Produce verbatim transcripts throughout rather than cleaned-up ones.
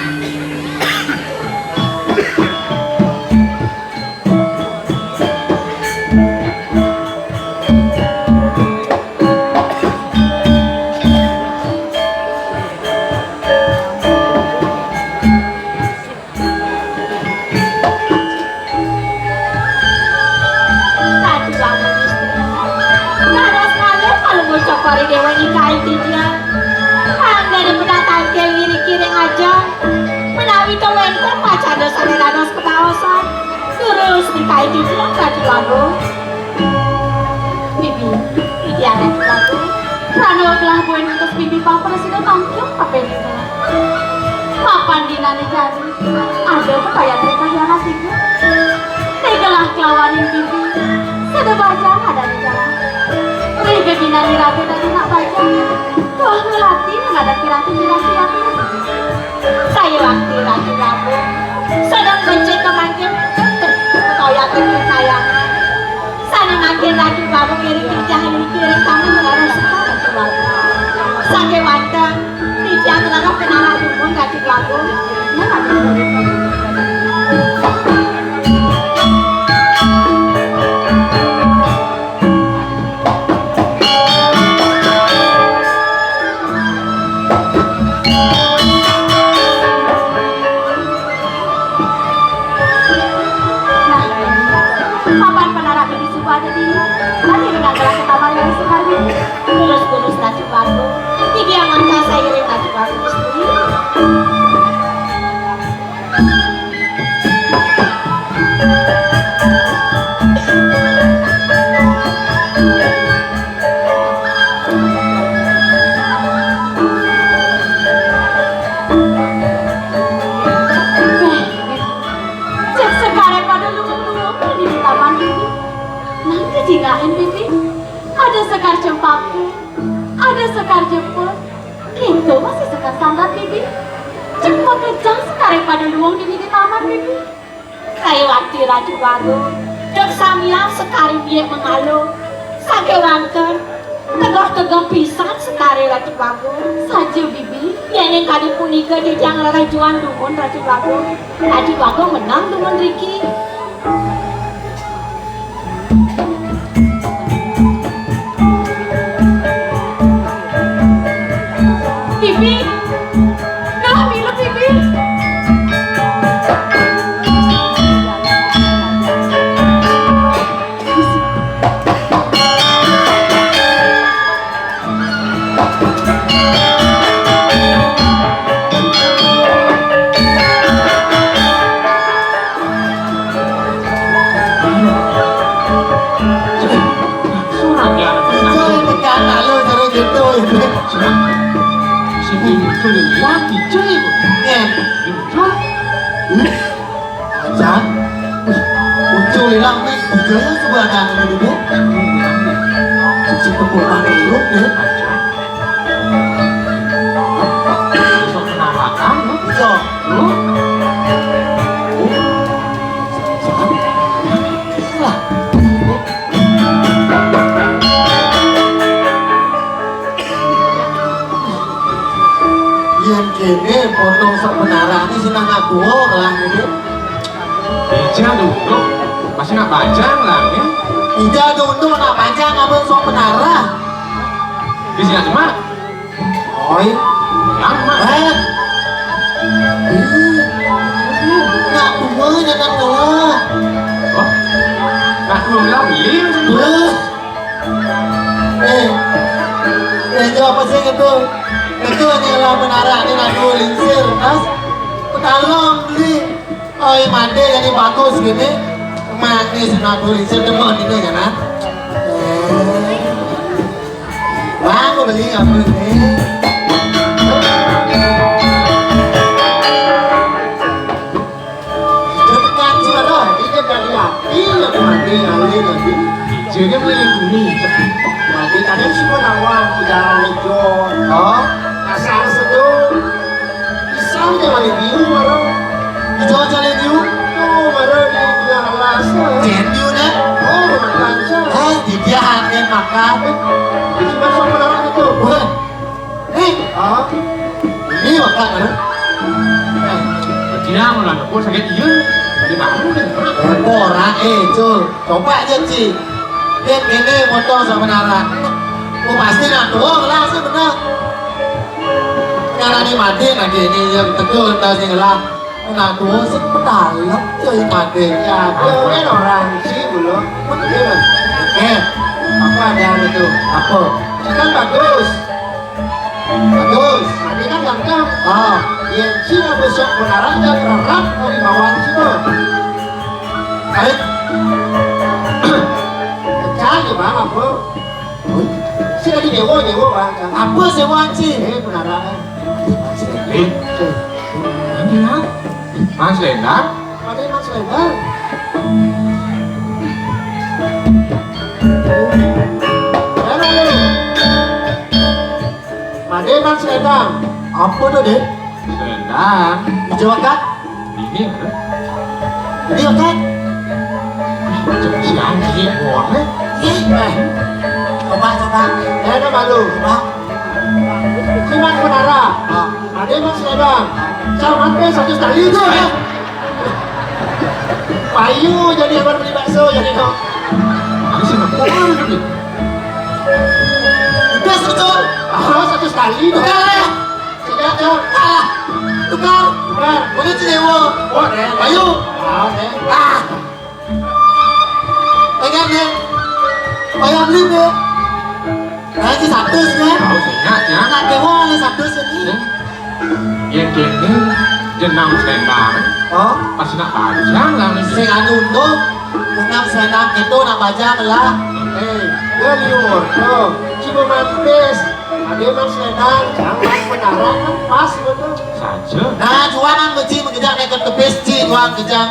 Tadi bangun istri. Dados malih palungguh cokor ing déwa nikahi titiang. Anggén pedah tangkil ngiring-ngiring aja. Menawi to wénten pacanda sané dados kebaosan. Durus nikahi titiang, Ratu Agung. Bibi, titiang Ratu Agung. Rano gelah buin ngantos bibi pang prasida tangkil kaping. Mapan dinané jani. Ada pepayat ring kahyangan tiga. Tegelah kelawaning bibi. Sada bajang adané jalan. Ring geginan iraga dadi nak bajang. Tuah ngelatih ngadang piranti-piranti yang. Saya waktu Ratu Agung. Sedang mencek kemangkin. Pepayat ring kahyangan. Sané mangkin Ratu Agung ngiring titiang niki ring taman leres sekar Ratu Agung. Sakéwanten titiang ngelarang penarah dumun Ratu Agung. Nah, papan penarah bibi suba ada dini. Tadi ringan gelah ketaman dari Sukarwini. Terus-terus Ratu Bagus. Tiga yang angka saya ring Ratu Bagus. Cek sekaré pada luwung-luwung di taman ini. Nang kejingain, Bibi. Ada sekar cempaka, ada sekar jepun. Kéto masih sekar sandat, Bibi. Cek makejang sekaré pada luwung di, di taman, Bibi. Kayawakti Ratu Bagus, duk samian sekaré biik mengalo. Sakéwanten, tegeh-tegeh pisan sekaré Ratu Bagus. Saja, Bibi. Yéning kadi punika titiang ngrereh juang dumun Ratu Bagus. Ratu Bagus menang dumun riki. Bibi, nah, mila, Bibi. Surat ya. Itu yang tekan lalu cara gitu. Surat. Sini muncul lagi, cuy. Ya. Muncul. Hmm? Ajan. Muncul hilang nih. Budaya sebelah kanan dulu. Suci pembukaan hidup nih. Ajan. Besok penampakan, ya? Iya. Loh? Oh. Salah. Yén kéné potong sok penarah né sinah nak tua lah gitu. Ija duduk, masih nak bajang lah ya. Ija duduk nak bajang apa sok penarah. Di sini cuma. Oi. Lama. Eh. Ih. Nak tua jangan kalah. Oh. Nak tua bilang beli. Eh. Eh. Eh, jawab apa sih gitu? Itu adalah menara ini nak tua lingsir, Mas. Petalong beli. Oi, mandi jadi bagus gini. Manis nak tua lingsir demen ini kan, ah? Eh. Wah, aku beli apa ini? Cepetan sih, aduh, ini kali api, aku mati kali tadi. Jadi beli bumi. Mati tadi semua nawar, jalan hijau. Oh, asal sedul. Pisang jangan dibiu, baru. Hijau jangan dibiu. Tuh, baru di gelas. Jadi udah. Oh, makan sih. Eh, dibiarkan makan. Cuma sama orang itu. Wah. Eh, ah, ini makan, eh? Eh, Iya, malah aku sakit iya. Tadi baru deh. Ora, eh, Cul. Coba aja, Ci. Dia kene motor sama Nara. Oh, pasti nak doang lah, sih bener. Ngarani Madin lagi ini yang tegur, entah sing lah. Nak doang sih pedalem, cuy, Madin. Ya, dia kan orang sih belum. Iya, Bang. Eh, apa ada itu? Apa? Kan bagus. Bagus. Madin kan ganteng. Ah. Yang Cina besok menarang dan rerat dari bawah Cina. Eh. Pecah ya, Bang, apa? Sila di nyewa, nyewa, Bang. Apa sewa, Ci? Eh, benaran. Eh, ini ya. Mas Lendang. Ada Mas Lendang. Halo. Made Mas Lendang. Apa tuh, Dek? Lendang. Hijau kan? Ini apa? Ini apa? Siang ini boleh. Ih, eh. Coba, coba. Eh, ada malu. Coba. Simak menara. Ah. Ada Mas Lendang. Camat satu kali itu, ya. Payu jadi abang beli bakso, jadi kok. Ini sih, apa lagi? Udah, Cul. Ah, satu kali itu. Udah, ya. Sejak, Cul. Alah, tukar. Tukar. Boleh Cilewo. Oh, deh. Ayo. Ah, oke. Ah. Pegang, ya. Pegang, Lim, ya. Nah, itu satu, ya. Tahu sih, ya, ya. Nak dewa, ini satu, ini. Ya. Yang kene jenam selendang. Oh? Pas nak panjang lah, ini. Sing anu, tuh. Jenam selendang itu nak panjang lah. Eh, dia liur, tuh. Cuma mampis. Ada Mas Lendang, jangan menara kan pas betul. Saja. Nah, jualan beci mengejar naik ke tepis, ci, jual kejang.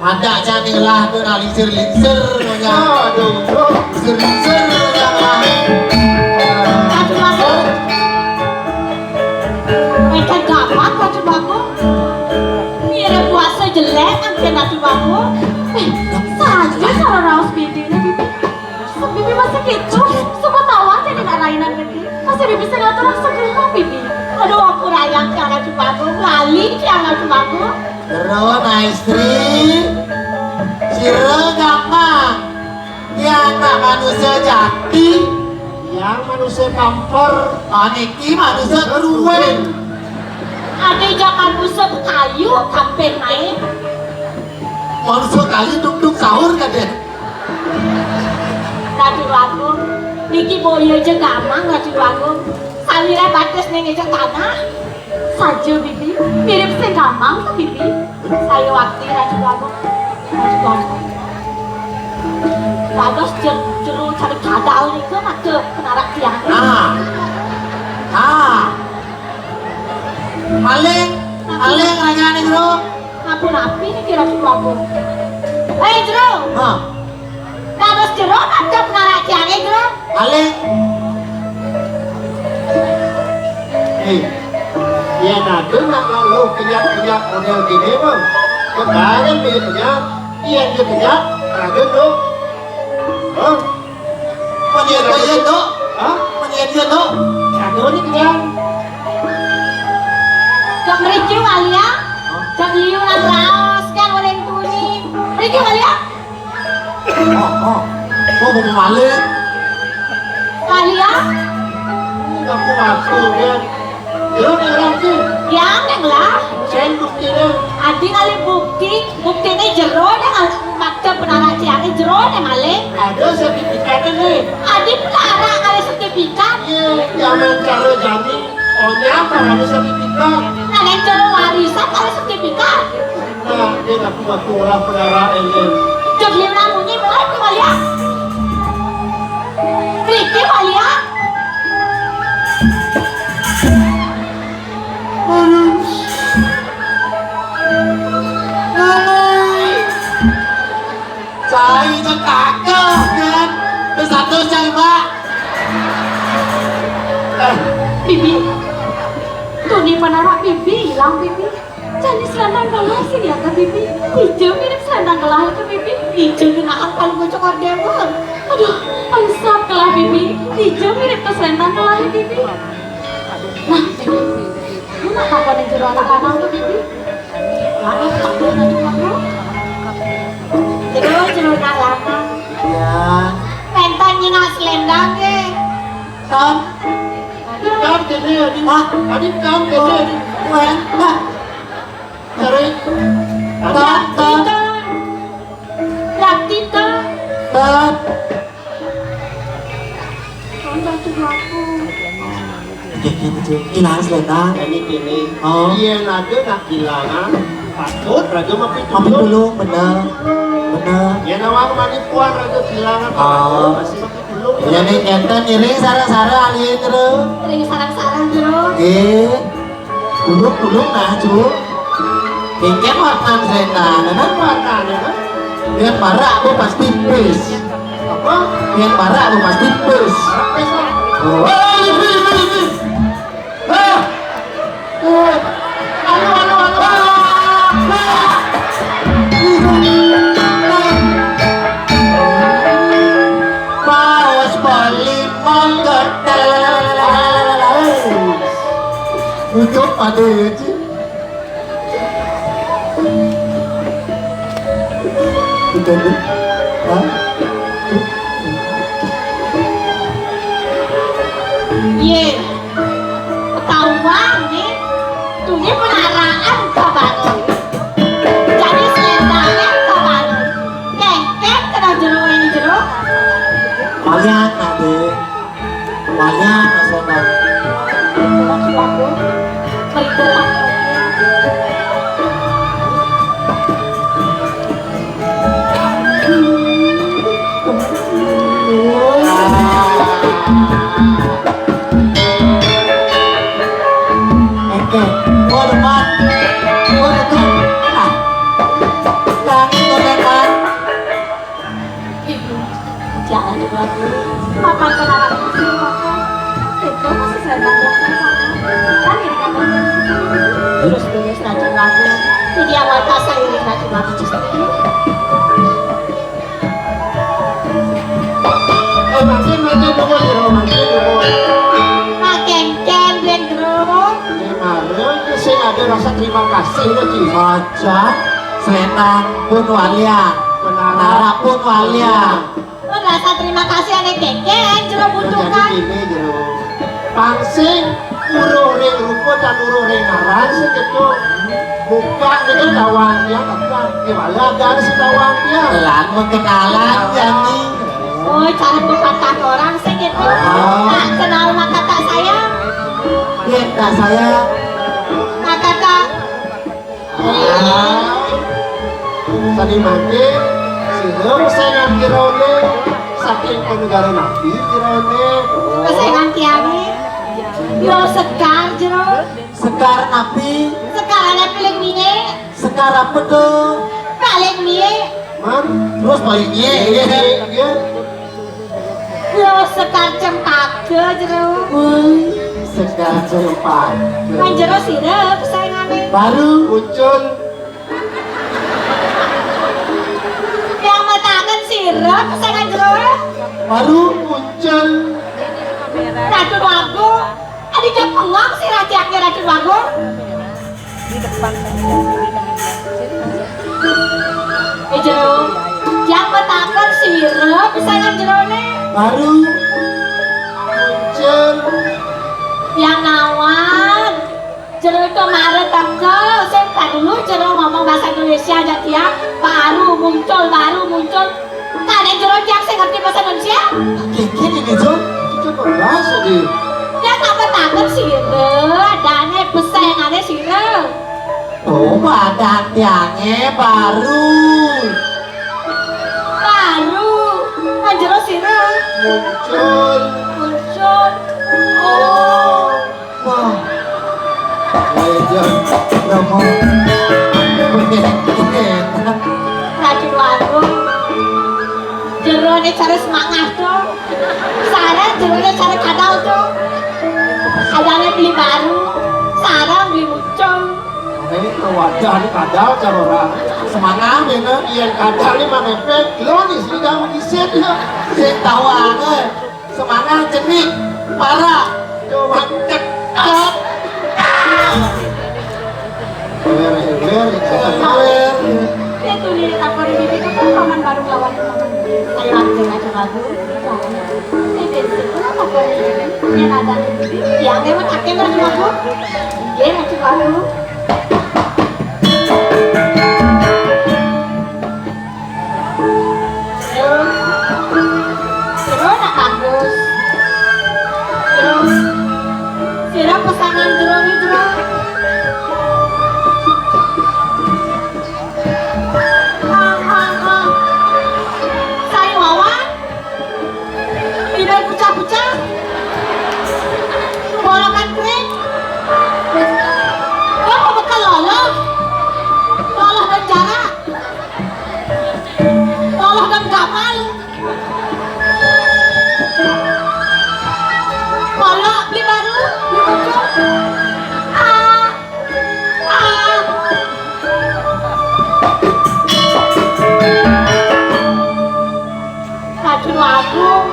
Madak cang ni lah tu nak lingsir-lingsir punya. Aduh, bro. Lingsir-lingsir punya lah. Aduh, aku. Mereka gampang, Ratu Baku. Ngira puasa jelek, angkin Ratu Baku. Eh, saja kalau raus bidiknya, Bibi. Bibi masih gitu, semua tawa jadi nak rainan gede. Masih Bibi sing ngatur rasa gelo, Bibi. Aduh, aku rayang tiang Ratu Baku, lali tiang Ratu Baku. Jero, nah, istri, sira gampang. Ya, anak manusia jati. Yang manusia kamper. Ah, niki manusia keruwen. Ada jak manusia kayu, kampen main. Manusia kayu duk-duk sahur, kan, deh? Ratu Agung, niki boya aja gamang, Ratu Agung. Sawire batis ning ejek tanah. Saja, Bibi, mirip sing gamang to, Bibi. Saya wakti, Ratu Agung. Ratu Agung. Dados jer-, jero cari kadal nika maka penarak tiang. Nah. Nah. Maling, maling ragane, Bro. Ampun, api niki, Ratu Agung. Hei, Jero. Hah. Dados jero madhep ngarah tiange, Jero. Alih. Eh, yen ade nak lho kenyap-kenyap model kene, Bang. Kebareng piye kenyap? Yen yo kenyap, raden lho. Hah? Panjen, panjen, Dok. Hah? Panjen, Dok. Raden ni kenyap. Kok mriki, Walia? Hah? Kok liu lan raos kan oleh tuni. Mriki, Walia? Oh, oh. Kok mau balik? Kalian? Aku masuk, ya. Ya, orang sih. Ya, neng lah. Saya buktinya. Adi kali bukti, buktinya jero nih, maktab penarak tiangnya jero nih, maling. Ada sertifikatnya, nih. Adi penarak kali sertifikat. Iya, zaman cara jani. Oh, nyapa ada sertifikat? Nah, yang jero warisan kali sertifikat. Nah, dia ngaku-ngaku orang penjara ini. Jadi namunyi mulai kembali ya. Riki Walia. Aduh. Aduh. Cai cekakeh, kan? Wis atus, cai, Mbak. Eh. Bibi, tuni penarak Bibi ilang, Bibi. Jani selendang gelah sing ya, Bibi. Ijo mirip selendang gelah itu, Bibi. Ijo ngenaan paling bocok ordewe. Aduh, paling sap gelah, Bibi. Ijo mirip ke selendang gelah, Bibi. Nah, Bibi. Lu nak apa nih jero anak-anak tuh, Bibi? Ya, Kam kéné, Adi. Hah? Adi kam kéné, Adi. Wéh, nah. Cari. Tam, tam. Rati, tam. Tam. Ratu aku. Oke, oke, betul. Jelas, Lena. Ini, ini. Oh. Iya, ada nak kehilangan. Patut raja mampir. Mampir dulu, bener. Bener. Ya, nawang mani puan raja kehilangan. Oh. Masih mampir dulu. Ya, nih, enten iring sarang-sarang, alih terus. Iring sarang-sarang, terus. Eh. Duduk, duduk, nah, Cuk. Kéngkén warnan selendang, nah. Warnanya, nah. Yang barak, Bu, pasti pis. Apa? Yang barak, Bu, pasti pis. Oh, ini, ini, ini. Ah! Eh, anu, anu, anu, anu. Paus polimo ketel. Ucok pada ci. Udah, Bu. Hah? Ye, ketahuan nih. Tuh, dia peliharaan kabar. Jadi selendangnya kabar. Kéngkén kena jero ini jero. Kalian nanti. Banyak nasional. Oke, hormat untuk, ah, tangan, hormat. Ibu, jangan dibuat dulu. Makan kenapa sih makan? Itu masih saya tanya. Kan ini kan terus terus racun lagu. Jadi awal kasar ini racun lagu justru. Eh, makin, makin dulu, Jero, makin dulu. Makin, makin dulu. Ini mah, sing ada rasa terima kasih lagi. Aja, selendang pun walian, menara pun walian. Pun rasa terima kasih ané kéngkén, jero butuhkan. Jadi gini, jero. Pang sing uruh ring rupa tan uruh ring ngaran sing kéto. Buka nika tawang tiang, tapi diwala dan si tawang tiang. Lan mau kenalan, Jani. Oh, cara pepatah orang sing kéto. Oh. Nah, kenal mah kata saya. Iya, kata saya. Nah, kata Ah. Tadi mangke, sira pesengan jerone, saking negara nabi jerone. Pesengan tiange, yo sekar jero. Sekar nabi. Sekar ana paling miye. Sekar apa tuh? Paling miye. Man? Terus paling miye, iya. Iya. Lho, sekar cempaka jero. Wih, sekar cempaka. Nang jero sira pesengane. Baru. Ucul. Yang mataken sira pesengan jero. Baru. Ucul. Ratu Wagung. Adi jam pengong sira tiakne Ratu Wagung. Di depan kan, di depan. Eh, jero. Yang mataken sira pesengan jerone. Baru. Muncul. Yang nawang. Jero to mare teko. Sing tak dulu jero ngomong bahasa Indonesia aja dia. Baru muncul, baru muncul. Kalian jero tiang sing ngerti bahasa Indonesia? Kiki ini, Jun. Itu bahasa di. Dia tak mataken sira, dane pesengane sira. Oh, badan tiange baru. Baru. Nang jero sira. Muncul. Muncul. Oh. Wah. Ayo, Jon. Romo. Racun warung. Jerone cara semangah to. Sareng jerone cara kadal to. Adane beli baru. Sareng beli mucung. Ini wadah ini kadal cara orang. Semangah ini. Iya, kadal ini mangepet. Lo di sini kamu isit ya. Sing tahu aneh. Semangat cenik, parah, cuma cekak. Wer, wer, wer. Itu nih, tak perlu dipikir kan paman baru lawan paman. Ayo, ambil aja lagu. Ini bensin, kenapa Yen ada, ya, lewat akeh, Ratu Agung. Nggih, Ratu Agung. Terus, terus nak bagus. Terus, sira pesanan jero ni, jero. Ha, ha, ha. Sari wawan. Tidak pecah-pecah. Borokan kering. Kok bekal loloh? Loloh dan jarak. Loloh dan gamal. Polok beli baru, beli bocor. Ah, ah. Ratu Agung.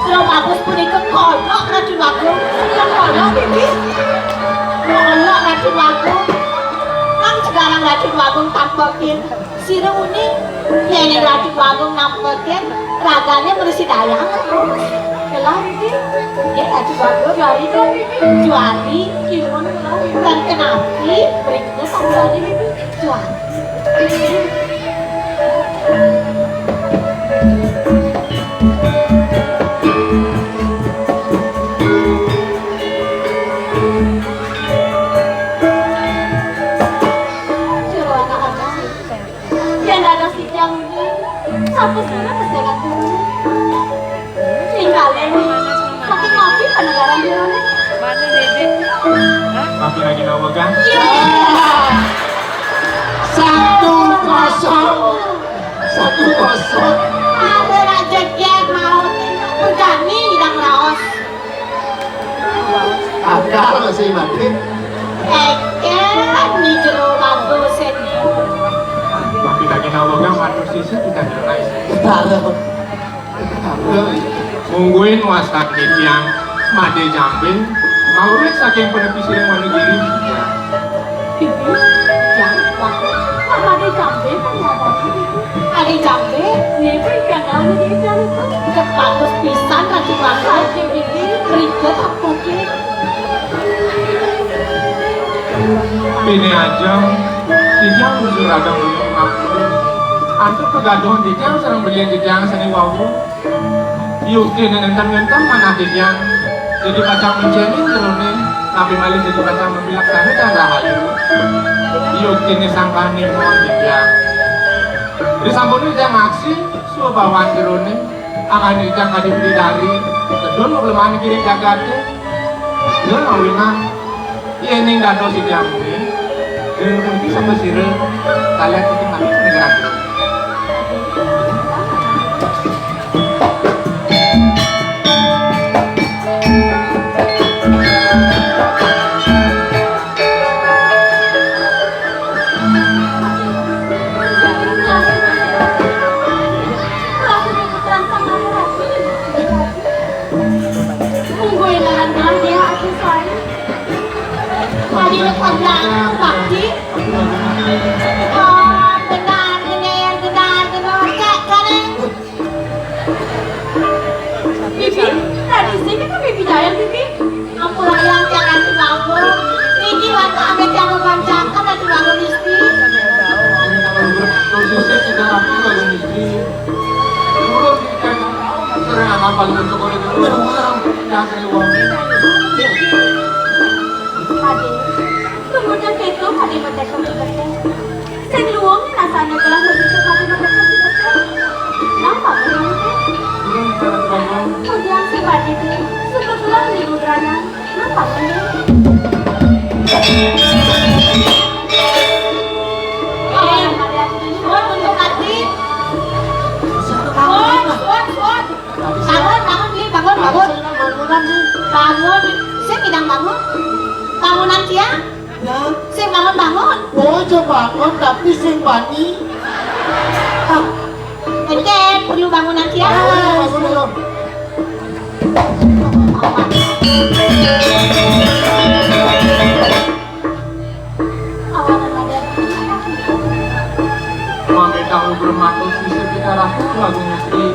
Terus bagus punika kolok Ratu Agung. Kolok iki. Kolok Ratu Agung. Nang sekarang Ratu Agung tampekin. Sira uning, yene Ratu Agung nampekin ragane mresi dayang. Kelah iki. Nggih, Ratu Agung juari to. Juari, kimun kelah. Dan kenapi, berikutnya satu lagi. Juari. Jero anak-anak. Yen ada sidang ini, sapa sira pesengan turun? Tinggalin. Saking napi penegaran dirone? Mana Dede? Hah? Tapi lagi nawa kan? Iya. Satu kosong. Satu kosong. Ada raja kian mau tidak berani yang raos. Akal sih, Mati. Eken di jero bagus ini. Tapi lagi nawa kan matur sisi kita jelas. Betul. Mungguin wastan titiang Made Jambe, mawit saking penepi siring Wonogiri. Bibi, jam, waktu, Made Jambe, kan ada. Made Jambe? Nggih, Bu, ingkang kalih niki, Ratu. Bagus pisan, Ratu Bagus. Lajeng, Bibi. Ribet apa, Ki? Dene ajeng, titiang nuju ragam gunung Mangkudu. Antuk kegaduhan titiang sareng belian titiang sane wau. Yukti nenten-nenten manah titiang. Dadi pacang menceni jerone, tapi malih dadi pacang mabilaksana tan rahayu. Yuktine sangkane mon titiang. Risampune titiang aksi, swabawan jerone, angane titiang kadi bidadari, tedun kok lemane kiri jagate. Lho, Wina. Yening dados titiang muni, dening puniki sapa sira kalian titiang nami negara. Monggo enaran kalah dia aku sae. Tadi lepas belakang, Pak Ji. Oh, benar, benar, benar, benar. Cek, cek. Bibi, tadi sih kita Bibi Dayan, Bibi. Ampun, yang jangan dibangun. Niki warna amit yang membacakan dan dibangun istri. Terus istri tidak rapi lagi istri. Turun di kayu. Sering akan paling mencukur itu. Yang sering uang. Ade, kemudian itu ade merdeka merdeka. Sing luwung yen asane kelah merdeka ade merdeka merdeka. Napa menurutnya? Kemudian sing badhe itu, suka kelah di putranya. Napa menurut? Suwun untuk ati. Suwun, suwun, suwun. Bangun, bangun, Bli, bangun, bangun. Bangun. Sing ngidang bangun. Bangunan tiang. Ya. Sing bangun, bangun. Oh, aja bangun, tapi sing bani. Ah. Ente perlu bangunan tiang. Oh, iya, bangun dulu. Awanan madar. Mami tahu bermatus di sekitar aku lagu istri.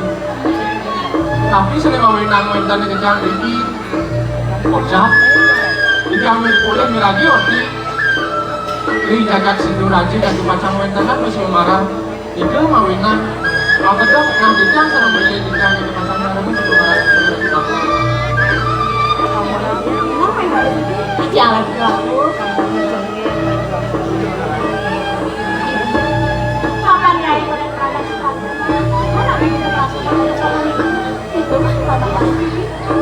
Tapi seni mawinan wénten kejang niki. Kocap. Iki ambil pulih miragi oti. Ri jagat Sidoraja dadi pacang wéntenan wis marang. Nika mawinan. Apedo nang kejang sareng beli kejang dadi pacang sareng wis marang. Jalan keluarku. Kapan Rai boleh berangkat sekolah? Mana bisa masuk ke sekolah ini? Itu mah Bapak.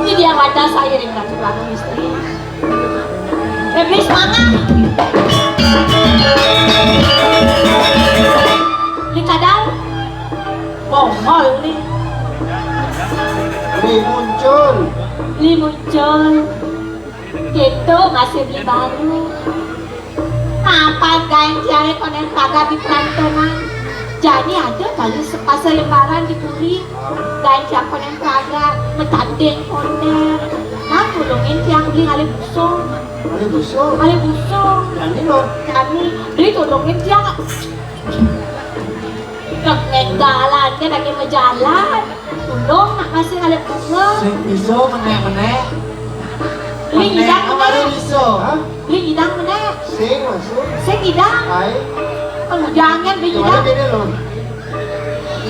Ini dia wadah sairing Ratu Prabu Istri. Febri semangat. Di kadal. Bongol nih. Li muncul. Li muncul. Gitu masih di baru. Apa gaén tiangé konden pagar di perantenan? Jani ada kali sepasar lembaran di puri. Gaén tiang konden pagar, metanding konden. Nah, tulungin tiang beli ngalih busung. Ngalih busung? Ngalih busung. Jani lo? Jani, beli tulungin tiang. Dek ngegalan, dia lagi majalan. Tulung nak masih ngalih bunga. Sing bisa menék-menék. Beli ngidang menék. Apa menék? Bisa? Hah? Beli ngidang menék. Sing masuk. Sing ngidang. Hai. Pengujangan beli ngidang. Gimana beda lo?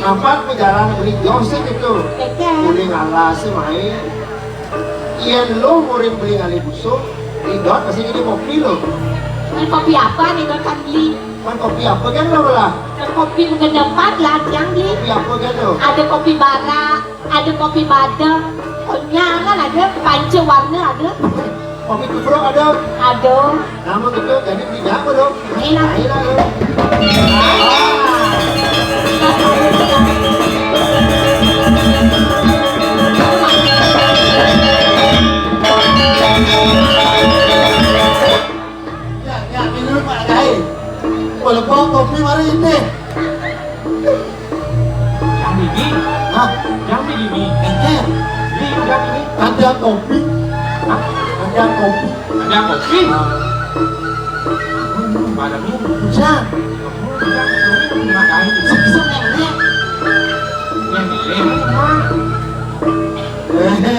Nampak pejalan beli jauh sih gitu. Keke. Beli ngalas sih main. Yén lo murid beli ngalih busung, idot masih jadi kopi lo. Kan kopi apa nih, Don, kan beli? Kan kopi apa kan lo lah? Kan kopi udah dapat lah, tiang beli. Kopi apa kan lo? Ada kopi bara, ada kopi badem, konyangan ada, panca warna ada. Kopi tubruk ada? Ada. Nama betul, jadi beli apa dong? Ayolah. Ayolah lo. Ya, ya, minum Pak Gai. Walaupun kopi mari ini. Yang ini? Hah? Yang ini? Enggak. Ini yang ini? Ada kopi. Hah? Ada kopi. Ada kopi? Ah. Pada minum. Bisa. Bisa, bisa, Nek. Yang ini, Mak. Eh, eh.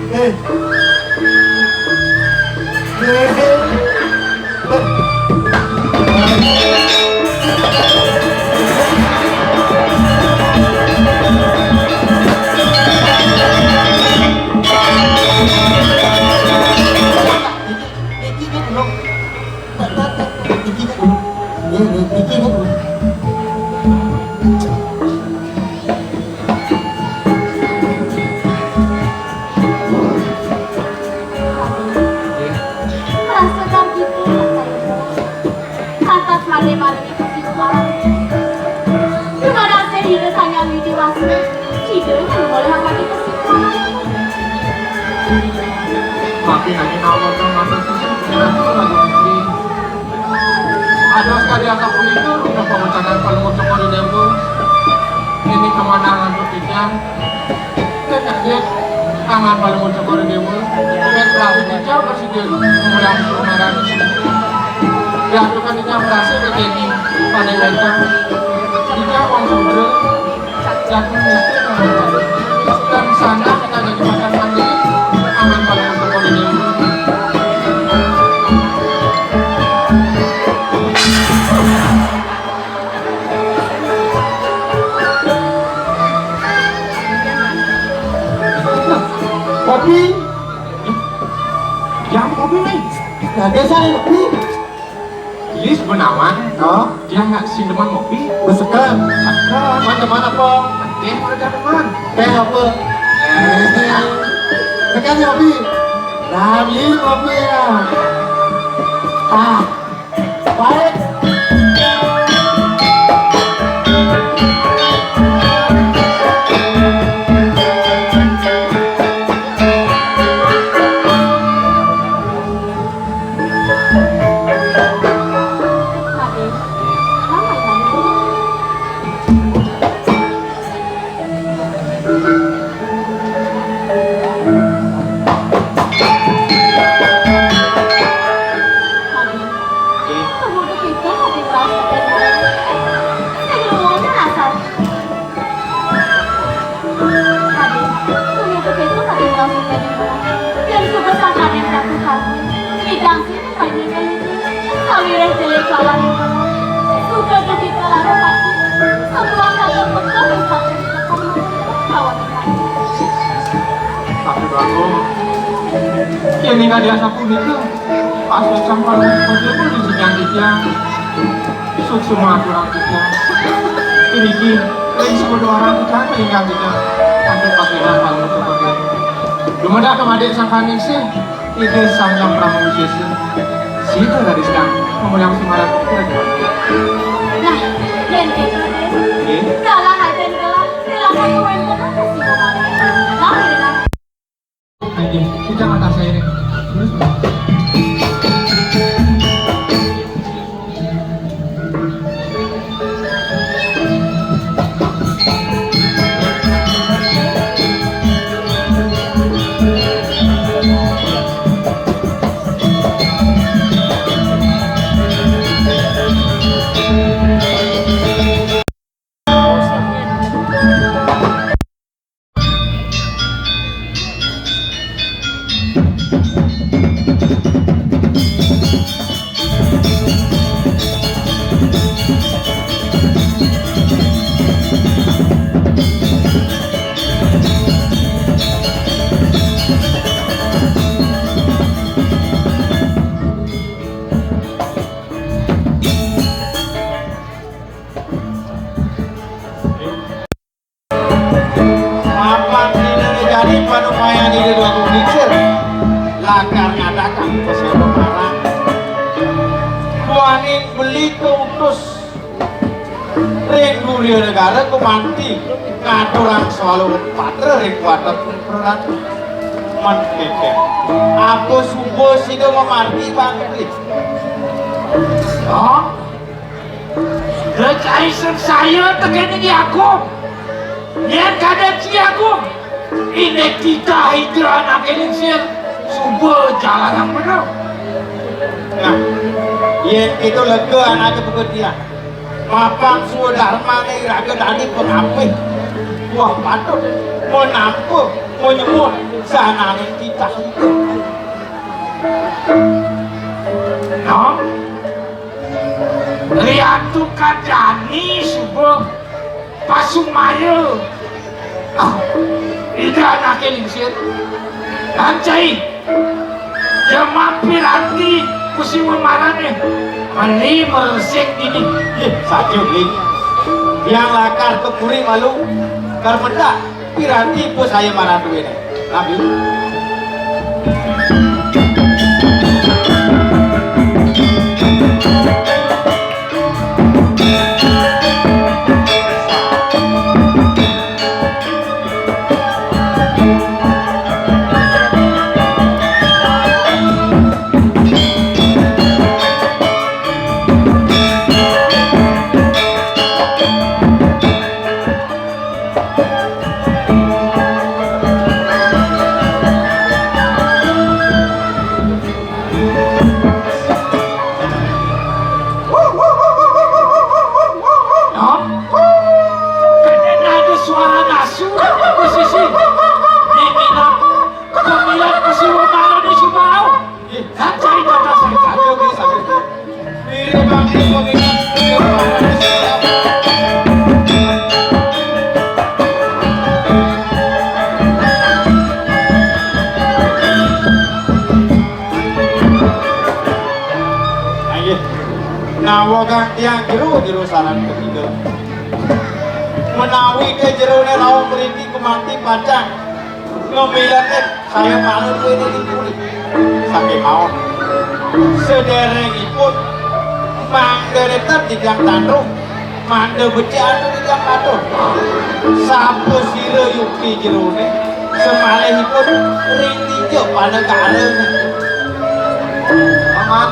Eh. Merasa tertipu, lantas malih-malih kesimpulan. Terima kasih Ida Sang Hyang Widi Wasa, Ida yang boleh akan kesimpulan. Tapi nanti kalau orang mata susah, kenapa lagi istri? Ada sekali asap itu, udah pemecatan kalau mau cokor di demo. Ini kemenangan untuk kita. Kekadék, tangan paling ucap ora déwa. Yén Prabu Wijaya presiden mulang sumaran. Diaturkan Wijaya merasa kekeni pada mereka. Wijaya wong sudra, jatuh miskin, dan sana kita jadi makan mandi, tangan paling ucap ora déwa. Kopi. Yang kopi nih. Nah, biasa nih kopi. Lis benawan. Oh. Dia nggak sineman kopi. Besekan. Sekan. Teman-teman apa? Teh mana teman? Teh apa? Eh. Sekan kopi. Nah, beli kopi ya. Ah. Baik. Salah itu, sudah jadi kelaran hati. Setelah kata pekah mencapai kamu lawan. Tapi bagus. Ini nggak diasa pun itu. Pas sampai pun di sini yang dia. Suksma aturan kita. Ini ki, lain sepuluh orang kita tinggal kita. Sampai pas kita kalau seperti itu. Belum ada kemadik sangkaning sih. Ida Sang Hyang Prabu Wisesa. Sida tadi sedang memulang sumaran. Nah, yen gitu, Dek. Nggih. Kalah aja kalah. Silakan kowe kono kasih kowe. Nah, Ayo, kita atas air. Terus. Mapan dina jani panumayan dina dua kuncir. Lakar ngadakan pesona marang. Duaning beli keutus ring Guria Negara gumanti ngaturang swaluh patra ring kuarter praratu. Men kénkén. Apa suba sida mamargi bangkit? Hah? Dek Aisen saya tekening Yakob. Yen kadek si Yakob, indik titah ida anaké lingsir, suba jalanang bener. Nah, yen kita lega anaké buka tiang. Mapan swadarmané iraga dadi pangapih. Wah, patut menampa, menyemut sananing titah ida. Nah, Riantukan jani suba pasumaya. Ah, ida anaké lingsir. Lan cai. Jemah piranti kusiwa marané. Meli meresik dini. Ih, saja, Bli. Yang lakar ke puri malu. Karmenda. Piranti pun saya marang duwene. Nabi. Hah? Kene ada suara nasu di sisi. Niki naku pemilat kusiwa marang di Sumbawa. Nggih, kan cari kata saya. Sambil, nggih, sambil. Ini bangkit pemikiran. Ayo. Nawa kang tiang jero, jero saran ketiga. Menawi ke jerone rauh mriki kemanti pacang. Ngemilete saya manut kuwi ning puri. Saking mawon. Sederengipun mangda nenten titiang tandrum, mangda becik anu titiang matur. Sapa sira yukti jerone, semalihipun ring tinja panegara. Paman,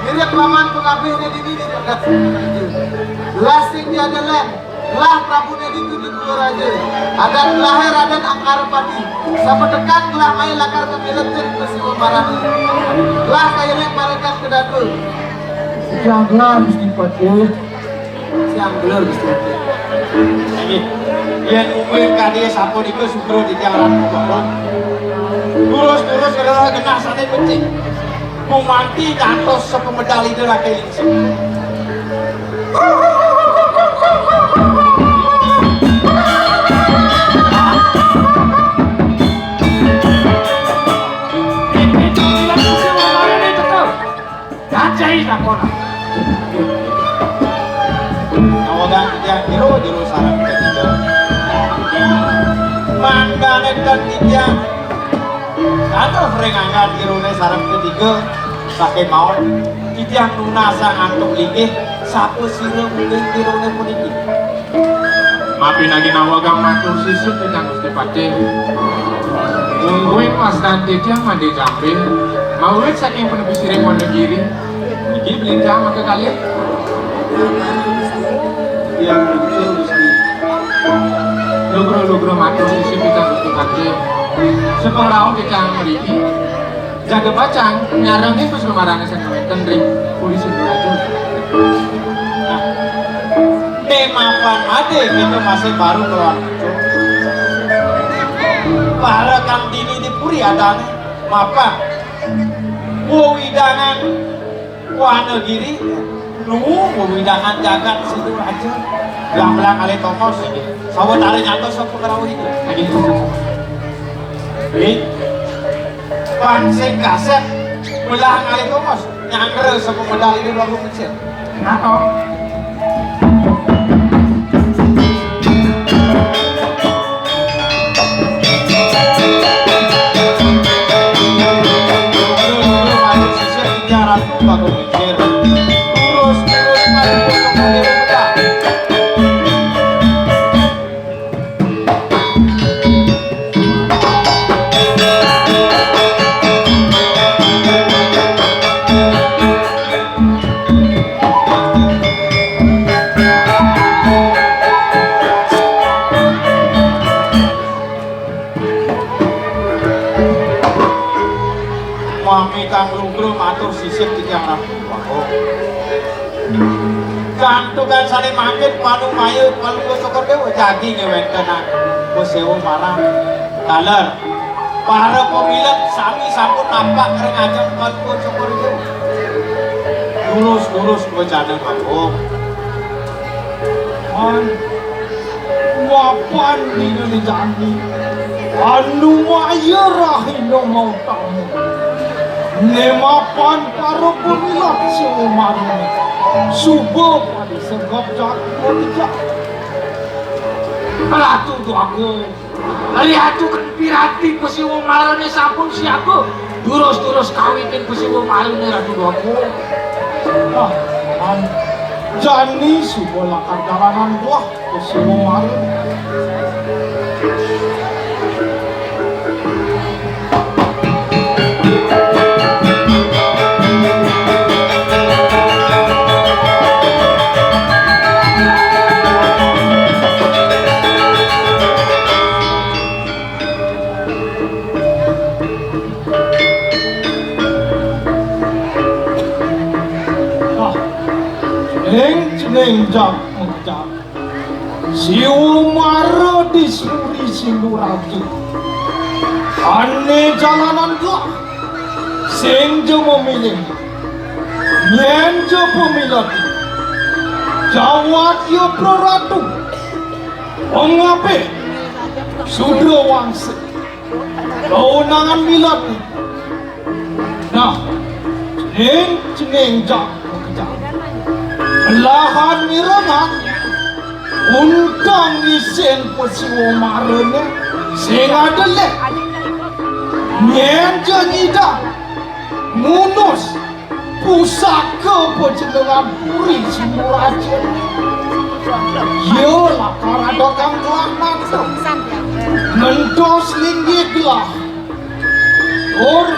mirip paman pengabihne dini di dekat. Lasing tiada len. Gelah prabune ditu di Pura Raja. Adat gelahe Raden Angkarapati. Sapatekan gelah mai lakar kamiletin Pasiwa Marana. Gelah kairing parekan kedadul. Siang gelah Gusti Patih. Siang gelah Gusti Patih. Inggih. Yen mungkin kadi sapunika sugra titiang Ratu Baron. Terus-terus adalah genah sane becik. Gumanti nyantos sapamedal Ida Rakai Lingsing. Cai takon. Nawegang titiang jero, jero sareng katiga. Mangdané ten titiang. Aduh, ring anggan jerone sareng ketiga. Sakémaon titiang nunasang antuk linggih, sapasira mungguing jerone puniki. Mapinagi nawegang matur sisip titiang Gusti Patih. Mungguing wastan titiang manggihin jampi, mawit saking penepi siring Wonogiri, niki blinjang makakalih. Ya, betul, Gusti. Lugra-lugra matur sisip titiang Gusti Patih. Sepengrauh titiang mriki. Jaga pacang nyarengin Gusti Marané sing wénten ring Puri Sinduraja. Nah, né mapan ade kita masih baru keluar. Para kang dini di puri adané mapan. Wewidangan Wanagiri, nu wewidangan jagat Sinduraja. Belang-belang kalih tongos. Sawetara nyantos sapa ngrawuh iku. Nggih. Pan sing kasép belah kalih tongos. Nyangkra sapa medal ini lagu kecil. Nah, oh. Mami kang lugra matur sisip titiang Ratu. Jantukan sané mangkin manumaya Palungguh Cokor Déwa jagi ngéwéntenan paséwa marang taler. Para pamilet sami sampun napak ring ajeng Palungguh Cokor Déwa. Lurus-lurus wacana Palungguh. Mapan dina jani. Anu maya rahina mautama. Né mapan para pamilet sing umarane. Suba pada segep jak. Ratu Dwagung. Ratu kan piranti pasiwa marane sampun siaga. Durus-durus kawitin pasiwa marane Ratu Dwagung. Ah, jani suba lakar dalanan buah. Ning cening jak mengkejak. Siu mara di suri sindu ratu. Ane jalanan gelah. Sing ja memilih. Nyen ja pemilet. Jawat ya praratu. Pengapih. Sudra wangsa. Kaunangan milet. Nah, cening, cening jak makejang. Lahan mirengan. Untang isin pasiwa marane sing adeleh. Nyen ja nyidang. Ngunus. Pusaka pajenengan Puri Sinduraja. Ya lakar ada kang gelah nangtung. Ngentos linggih gelah. Tur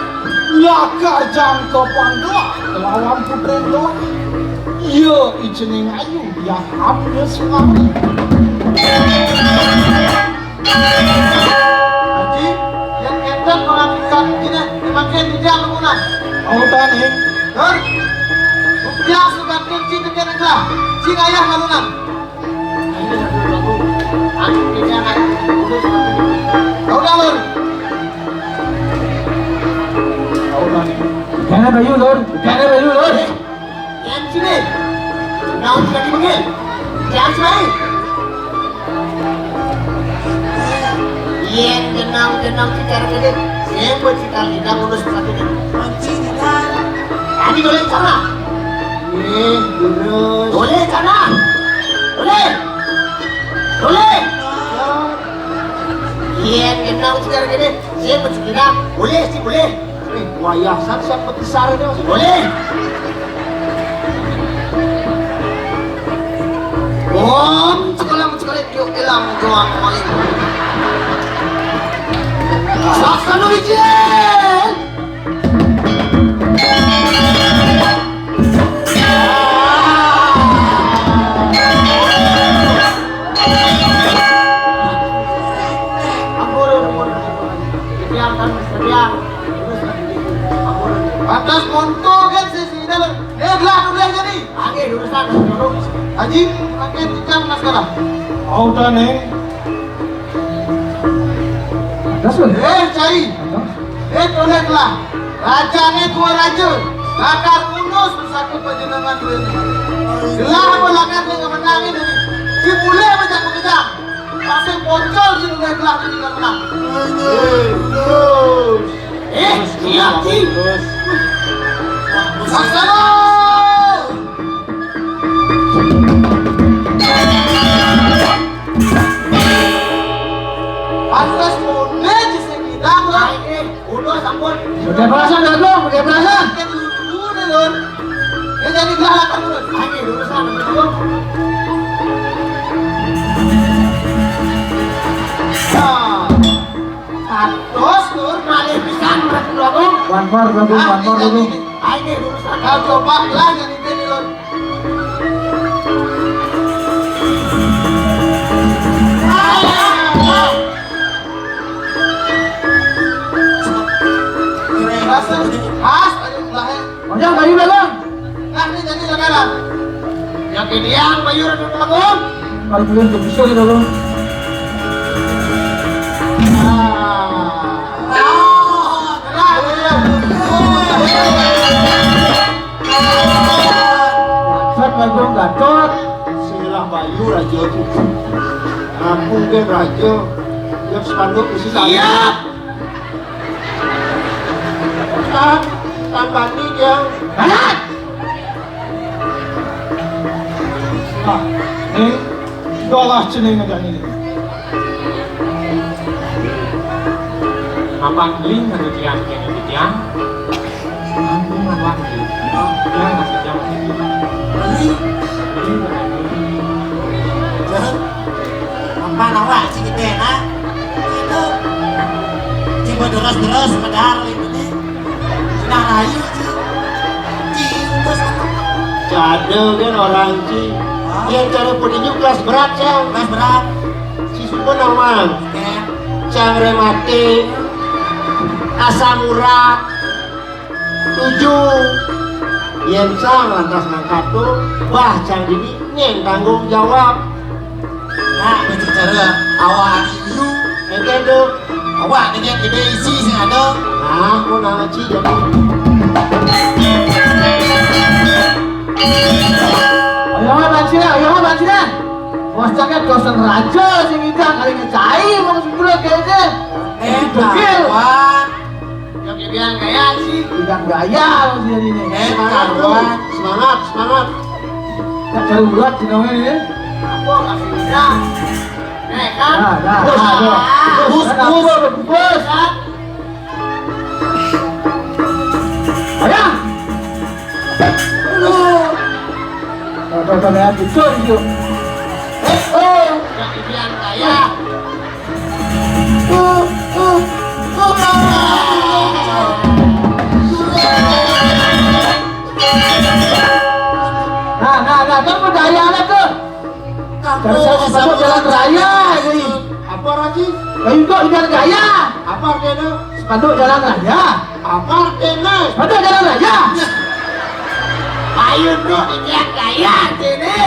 lakar jangkepan gelah kelawan putrin gelah. Ya ijening ayu diahap ya singari. Haji, yén kénten pangandika kiné, mangkin titiang nunas. Autane. Dur. Titiang subatin cing titiang enggak. Cing ayah malunan. Autane. Autane. Bayu, Lur. Bukannya Bayu, Lur. Yan sini. Naon sudah dipanggil? Yan sini. Yan, tenang, tenang, secara gede. Saya buat si Kalina ngurus satu ini. Mancing, kan? Tadi boleh sana. Nih, terus. Boleh sana. Boleh. Boleh. Yan, tenang, secara gede. Saya buat si Kalina. Boleh sih, boleh. Eh, wayah san siap petisar ini maksudnya. Boleh. Om, sekolah, sekolah, yuk, elang, doang, maling. Saksa nu hijin. Ampun, ampun, ampun. Biarkan, biarkan. Pantas monto kan si, si dalam. Eh, gelah dulu aja nih. Oke, urusan. Haji, pakai tikam naskah. Mau dah nih. Atas, Bang. Eh, cai. Atas. Eh, toleklah. Raja nih dua raja. Lakar unus bersatu panjenengan duwe. Gelah apa lakar nih menangin ini. Si bule macam mengejar. Pasti pocol si bule gelah ini kan menang. Eh, iya, Ci. Laksana. Pantes mune di sing ngidang, Lur. Udah, sampun. Udah perasaan, Dago, udah perasaan. Udah, Lur. Ini jadi galak terus. Ayo, urusan, Dago. Nah. Kados, Lur, malih pisan, Dago. One more, Dago, one more, Dago. Ayo, urusan. Nah, coba lah, jadi ini, Lur. Oke, bayu lah, Bang. Nah, ini jadi sekarang. Yang ideal bayu Ratu Agung. Kalau kalian tuh bisa gitu, Bang. Ah. Ah, tenang. Gacor, Bagong, gacor. Silah bayu, Raja. Aku kan Raja. Yang spanduk khusus. Iya. Ah, tambani dia. Alah. Ah, ini dolah cening aja ini. Apa ling anu tiang kene tiang? Aku ngawan di. Yang masih jam itu. Ling. Ling. Jangan. Apa nawa si gede, nah? Itu. Coba deras-deras, padahal itu nih. Sudah rayu, Ci. Ci, terus. Cadel kan orang, Ci. Hah? Yang cara petinju kelas berat, Cang. Kelas berat. Si Sukun aman. Oke. Cang rematik, asam urat, tujuh. Yen Cang lantas ngangkat tuh, wah, Cang dini nyen tanggung jawab. Nah, berbicara awak anu. Ente tuh. Awak dengan gede isi sing ada. Nah, aku ngaji jadi. Ayo, Bang Cina, ayo, Bang Cina. Bos cakep dosen raja sing ngidang kali ngecai mau sebulan kayaknya. Eh, Degil. Kawan. Yang bilang gaya sih. Bilang gaya lo sih ini. Eh, semangat, kawan. Semangat, semangat. Tak cari buat sih namanya ini. Aku kasih bisa. Eh, kan? Nah, nah, nah, nah. Bus, nah, bus, nah, bus. Kan? Ayo. Aduh. Tuh, tuh, tuh, lihat, betul, yuk. Eh, oh. Yang bilang gaya. Nah, nah, nah, kan budaya lah tuh. Kalau saya sepatu jalan raya ini. Apa, Raji? Ayo kok, jalan raya. Apa artinya? Sepatu jalan raya. Apa artinya? Sepatu jalan raya. Ayo kok, jalan raya sini.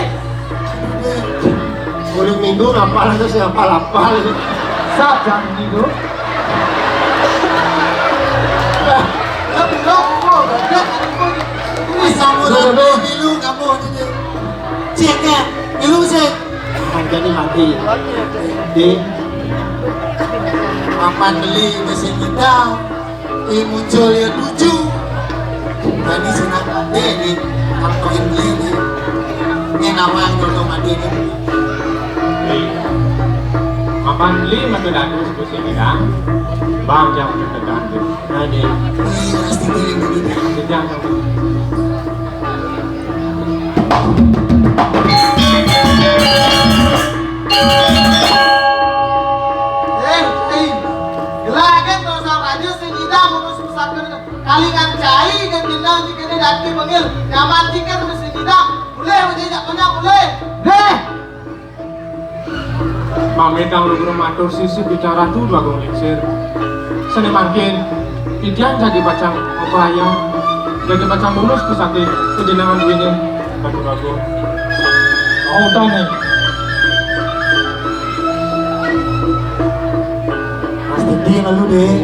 Kulit minggu ngapal itu siapa lapal. Sab jam minggu. Lah, lah, belum, kok, gak ada. Milu kamu ini. Cek ya, milu sih. Harganya mati. Di papan beli mesin kita, ini muncul ya tujuh. Tadi senang mati ini, kantoin beli ini. Ini nama yang jodoh mati ini. Papan beli mati datus, terus ini kan. Bang, jangan tekan. Nah, ini. Ini pasti beli ini. Jangan. Eh, eh. Gelakan dosa raja sing ida ngurus pusaka. Kalingan cai kan dina jika dia daki bengil. Nyaman jika mesti ida. Boleh, boleh, tak pernah boleh. Deh. Pamitang lugra matur sisip bicara tu Dwagung Lingsir. Sane mangkin, titiang jagi pacang mabayang, jagi pacang ngurus pusaka panjenengan duwene, Ratu Agung. Mau utang nih. Mas Didi lalu deh.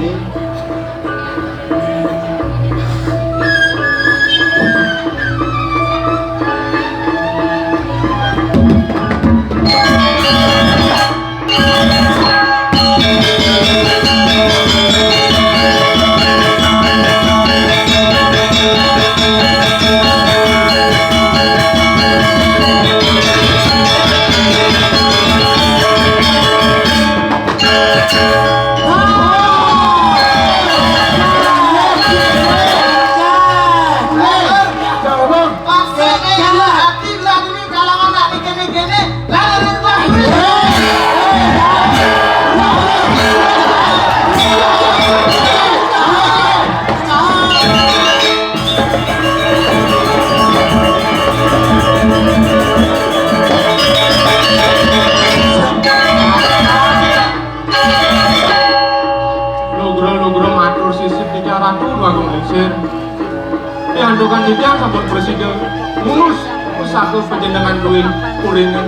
Lugra-lugra matur sisip titiang Ratu Dwagung Lingsir. Piantukan titiang sampun prasida ngurus pusaka panjenengan duwin kuringan.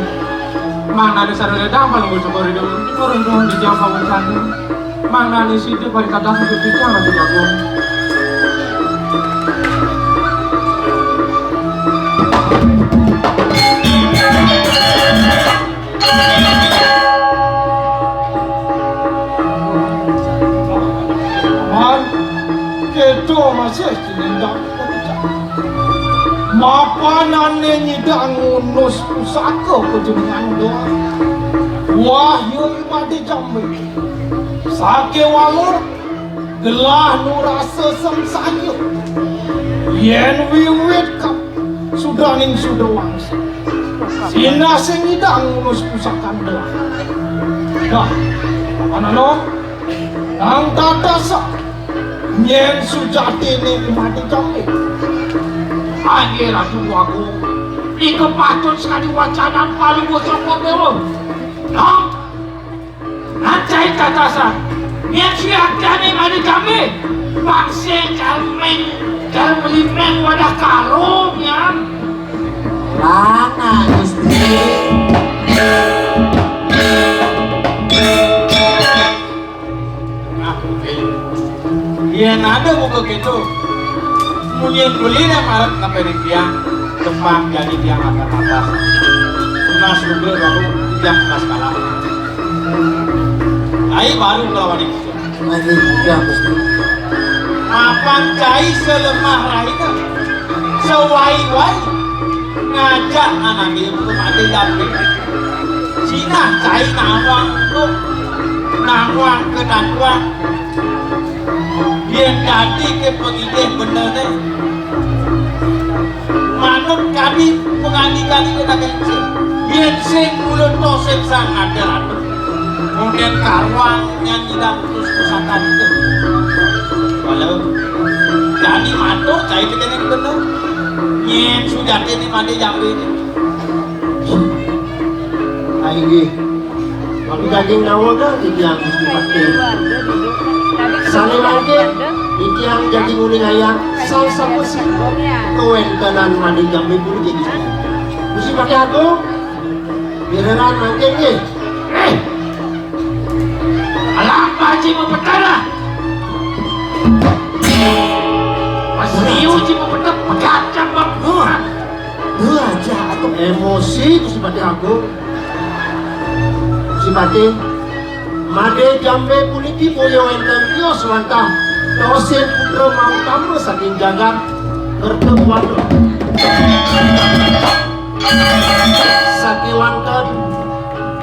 Mangdane sareng ledang palungguh saka Ida, nyuwun nuwun titiang pawecana. Mangdane sida paritatas untuk titiang Ratu Dwagung. Man, keto masih cinindang. Mapanane nyidang ngunus pusaka panjenengan doang. Wahyu Made Jambe. Sakewala gelah nu rasa sangsaya. Yen wiwit ka sudaning suda wangsa. Sinah sing nyidang ngunus pusakan gelah. Nah, anana, nang tatasa, yen sujatine Made Jambe. Aye Ratu Agung, ika patut sakadi wacanan Palungguh Sangka Dewa. Nah, Nang cai tatasan, yen sujatinne Made Jambe, pang sing jalmeng, jalmelimeng wadah karung, yan. Lana, Gusti. Nah, yen ada buka gitu, munyin beli deh maret sampai di tiang, depan jadi tiang akan atas. Tunas juga baru tiang tunas kalah. Ai baru ngelawan itu. Lagi udah, Gusti. Mapan cai selemah rahina, sewai-wai ngajak anake untuk mati dapet. Sinah cai nawang untuk nawang kedatuan. Yen dadi ke pengidih bener deh. Manut kadi pengandikane kota Kerinci. Yen sing mulut to sing sang ada anu. Mungkin karuan nyanyi dan putus pusaka itu. Walau jani matur cai kene bener. Nyen sujati ni mandi jambi ni. Inggih. Mangkin daging nawa titiang Gusti Patih. Sane mangkin titiang jagi nguningayang salah satu sing kawentenan mandi jambe puniki Gusti. Gusti Patih Agung, mirengan mangkin nggih. Eh! Alam baji mempetara. Masih uji mempetek pegat jambang. Duh, aja atuh emosi Gusti Patih Agung. Gusti Patih, Madé Jambé puniki boya wénten tios wantah Tosin putra mautama saking jagat Kertabuana. Sakéwanten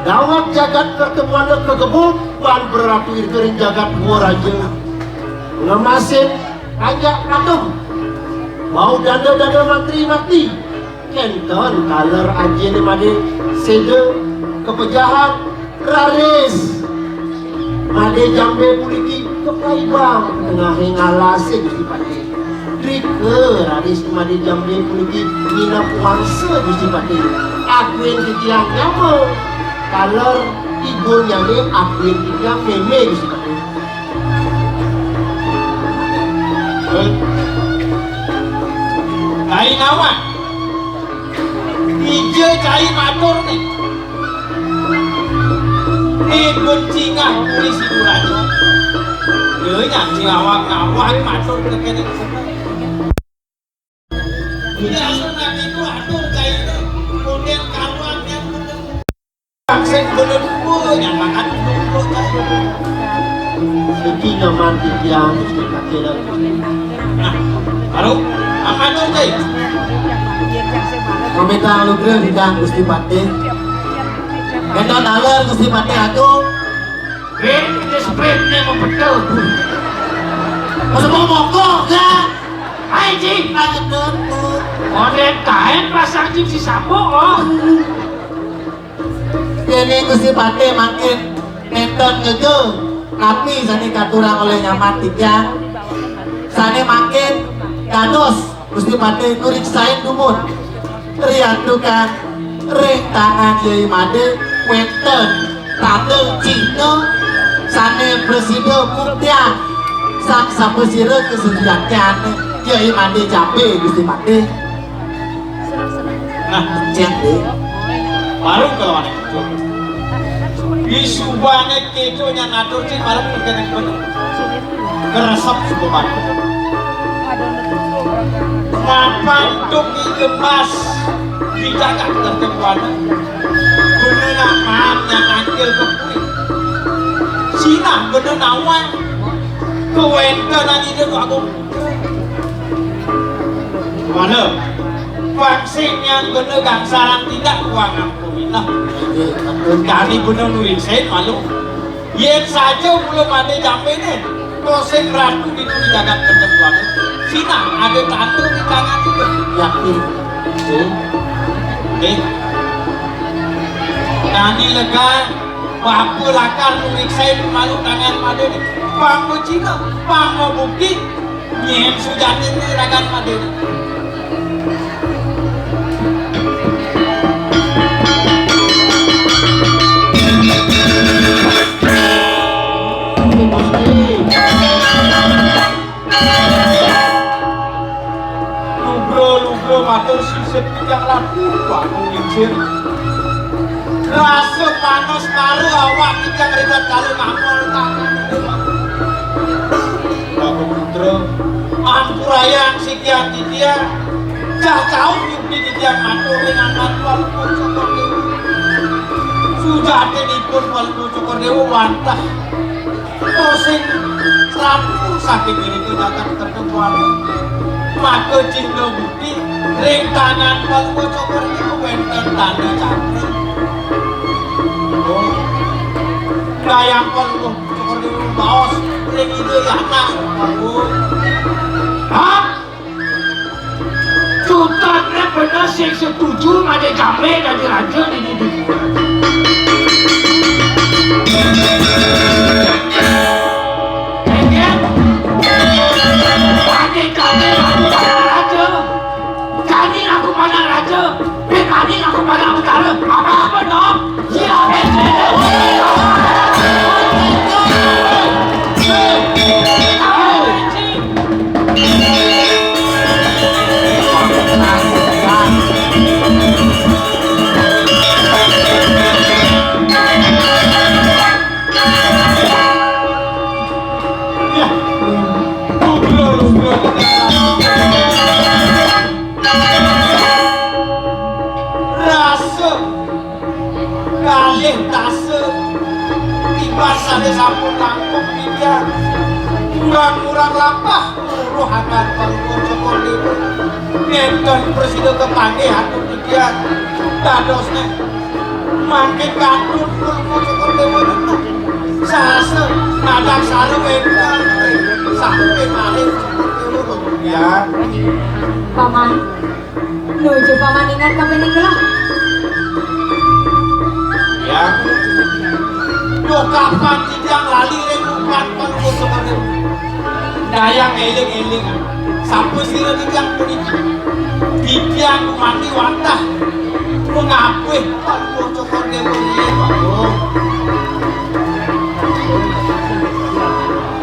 daweg jagat Kertabuana kagebug ban Praratu Irga ring jagat Dua Raja. Ngemasin panjak patung. Bau danda-danda mantri mati. Kénten taler ajin Madé séda kapejahan raris. Madé Jambé puniki kapaibang tengahing alasé Gusti Patih. Drika raris Madé Jambé puniki nginep wangsa Gusti Patih. Akuin titiang nyama. Taler ibun nyane akuin titiang mémé Gusti Patih. Cai nawang. Dija cai matur né. Né bencingah kuwi si Duraja. Lha nyang cilawak nawang matur kéné. Iya, atur cai né. Konden kawang yang sing bener kuwi yang makan dulu cai. Iki nyaman titiang Gusti Patih. Nah, baru apa tuh cai? Meminta anugerah di Gusti Patih. Kénten taler Gusti Patih Agung. Wih, ini sprintnya mau betul. Masa mau mogok ya? Ayo, Cing. Ayo, Dut. Model kain pasang Cing si sapu, oh. Yéning Gusti Patih mangkin nénten ngega napi sané katurang olih nyaman titiang. Sané mangkin dados Gusti Patih nuriksain dumun. Riantukan ring tangan Yai Madé wénten tanda cihna sané prasida buktiang sang sapasira kasujatiané Yai Madé Jambé Gusti Patih. Nah, cén dé. Baru kalau anak itu. Di subane kéto nyang ngatur sing malam kéné bener. Keresep suku batu. Mapan tuk emas di jagat tertempuan. Bener nak maaf nyang angkil kepui. Sinah bener nawang. Kewéntenan ide Agung. Mana? Vaksin yang kena gangsaran tidak kuangan kuminah. Kami bener nurin sen malu. Yén saja mula Madé Jambé né, Tosing Ratu di di jagat ketemuan. Sinah ada tanda di tangan itu. Yakin. Eh. Nani lega, bapa lakar nurin sen malu tangan Madé né. Pang Cina, pang bukti. Nyén sujatin ni ragan Madé. Lugra-lugra matur sisip titiang Ratu Agung Lincir. Rasa panas mara awak titiang ribet kala ngamel tangan. Prabu Putra, ampurayang sikian titiang, cah cauh yukti titiang matur ring angkat Palungguh Cokor Dewa. Sujatinipun Palungguh Cokor Dewa wantah Tosing Ratu saking irika jagat Kertagwana. Maka cihna bukti ring tangan Palungguh Cokor Dewa wénten tanda cakra. Oh, gayang Palungguh Cokor Dewa baos ring Ida Yana. Hah? Cutetné bener sing setuju Madé Jambé dadi raja di dunia. Éngkén? Madé Jambé dadi raja. Jani aku mana raja, bin Mani aku mana utara. Apa-apa dong. Siap, éngkén. Kalih dasa tiban sané sampun langkung titiang. Murang-murang lapah, luruh angan Palungguh Cokor Déwa. Nénten prasida kapanggih antuk titiang. Dadosné mangkin katut Palungguh Cokor Déwa nentang. Sahasa nadang sara wénten. Sampai malih Cokor Déwa, Palungguh titiang. Paman, nuju paman ingat kapining gelah. Ya. Duh, kapan titiang lali ring rupan Palungguh Cokor Déwa. Dayang éling-éling. Sapa sira titiang puniki? Titiang gumanti wantah. Mangapih Palungguh Cokor Déwa riin, Pak.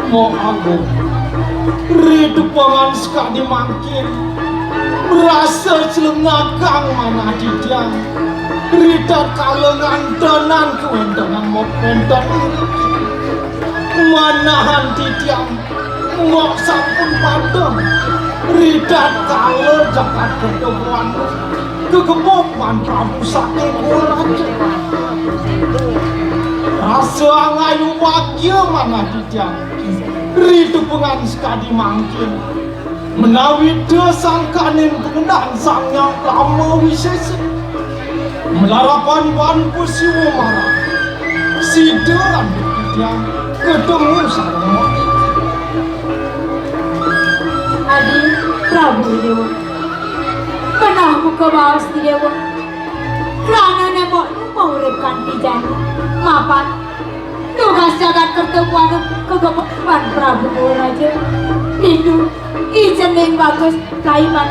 Mbok Agung, ri tepengan sakadi mangkin, rasa clengagang manah titiang. Ri tatkala ngantenan kawéntenan Mbok wénten iriki, manahan titiang Mbok sampun padem. Ri tatkala jagat Kertawulan kagebug Pan Prabu saking Goa Raja. Rasa angayu bagia manah titiang. Ri tepengan sakadi mangkin, menawi ta sangkaning pagenah Sang Hyang Brahma Wisésa, malarapan Pan Pasiwa marang sida lan titiang katemu sareng. Adi Prabu Déwa. Benah muka baos di Déwa. Krana nembok nu maurip kanti jani. Mapan tugas jagat Kertawulan kagebug Pan Prabu Goa Raja. Ditu I Cening Bagus kaiban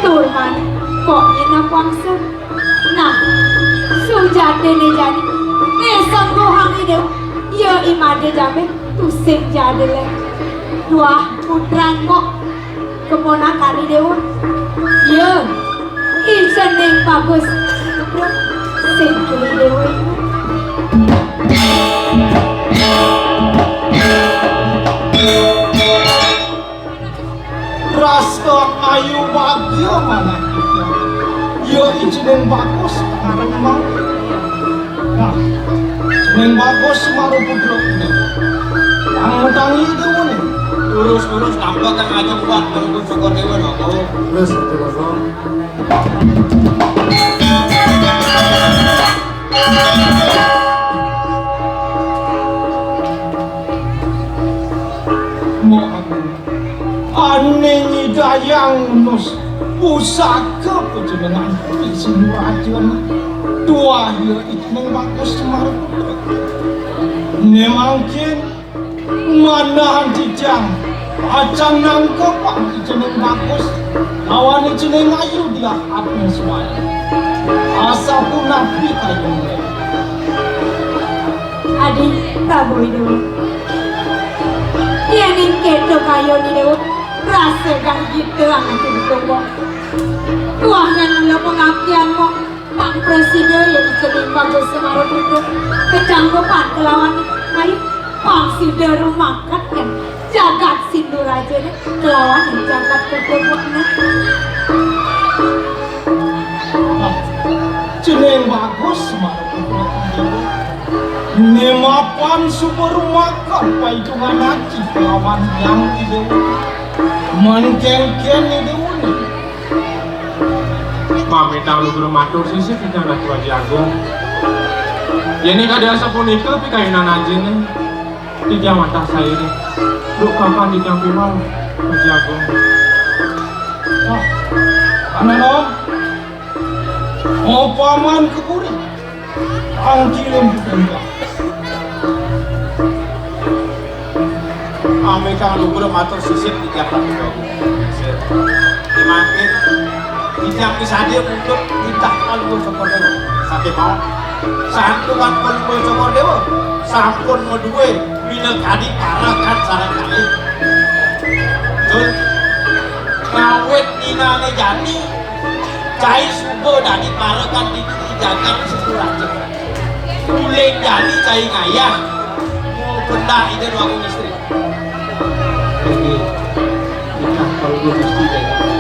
tur mani kok nginep wangsul. Nah, sujatiné jani, né sengguhang I Déwa, ya I Madé Jambé, tusing jadi lé. Duah putran kok. Keponakan I Déwa. Ya, I Cening Bagus. Sing I Déwa. Rasa ayu bagia manah. Ya, I Cening Bagus. Nah, Cening Bagus Semara Putra. Yang metangi itu nih. Lurus-lurus tanpa kan aja buat menunggu Cokor Déwa, no. Terus, Cokor Déwa. Mo aku. Ané nyidayang nus pusaka panjenengan kuwi sing racun. Tuah ya I Cening Bagus Semar Putra. Né mangkin manahan titiang pacang nangkepang I Cening Bagus lawan I Cening Ayu Diah Atmaswaya. Asapunapi kayune. Adi Prabu Widuwa. Yéning kéto kayune Déwa, rasa kang gitang ati ditumbok. Tuah nang mula pangaptian mo, pang prasida ya I Cening Bagus Semara Putra. Kecanggupan kelawan ayu, pang sida rumaket kan. Jagat Sinduraja né kelawan jagat Kertawulan. Cening Bagus Semara Putra. Né mapan suba rumaket paitungan aji kelawan Hyang Déwa. Mén kénkén Déwa né. Pamit lugra matur sisip titiang Ratu Aji Agung. Yén kadi asapunika pikayunan ajiné. Titiang wantah sairé. Duk kapan titiang pimal, Aji Agung? Nah, anak nom. Opaman keburi. Angkilin ditembak. Améh kang luhur matur sisip titiang Ratu Agung. Sip. Mangkin titiang pisadia mundut nitah Palungguh Cokor Déwa. Saking mau, santukan Palungguh Cokor Déwa sampun madué minakadi parekan sareng kalih. Tur ngawit dinané jani, cai suba dadi parekan di jagat Sinduraja. Uling jani cai ngayah. Mau pendak Ida Dwagung Istri. Oke. Nikah kalau gue mesti kayak gitu.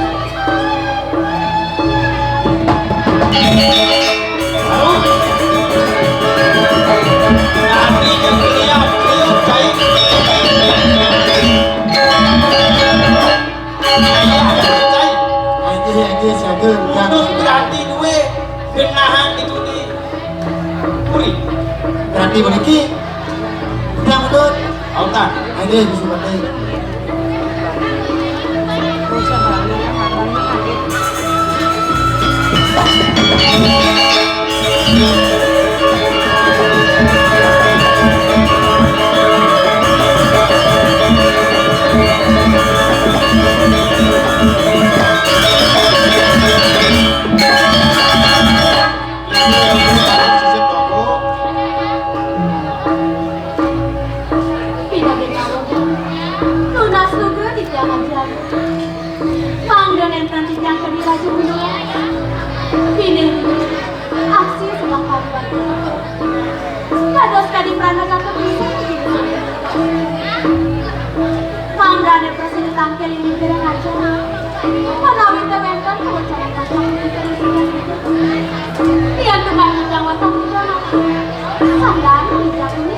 Genahan itu di puri. Berarti puniki. Udah, Gendut. Autan. Ayo, Gusti Bupati. Pinanggih kawula, nunas nugra titiang aji. Mangda nénten titiang kadi Raja Gunung. Bilih aksi sebab pariwara. Dados kadi prana kata bisa. Mangdané prasida tangkil ing Negara Raja. Menawi ten wénten kawecanan kacang. Yén tuman titiang wantah muda, sandang titiang ini.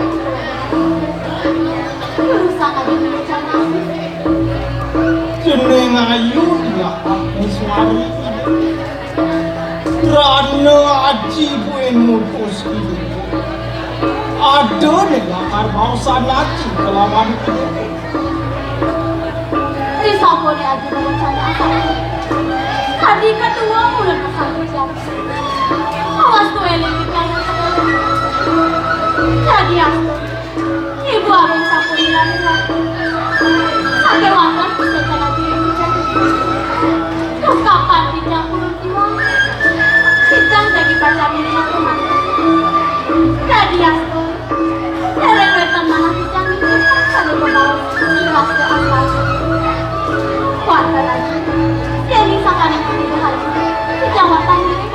Lurusang aja rencana. Jeneng ayu diah Agniswari. Rana aji buin mutus ibu. Ada nih lakar bausan aji kelawan ibu. Risampun aji rencana apa? Tadi ketua mulai kesal. Awas tuh eling kita yang. Jadi astu. Ibu Agung sampun ilang waktu. Sakéwanten pusaka lagi yang terjadi. Terus kapan kita purun ilang? Kita jadi pacar ini aku. Jadi astu. Dereng wénten manah kita ini. Kali membawa jelas ke atas. Kuat lagi. Jadi sakali kita lagi. Kita watang ini.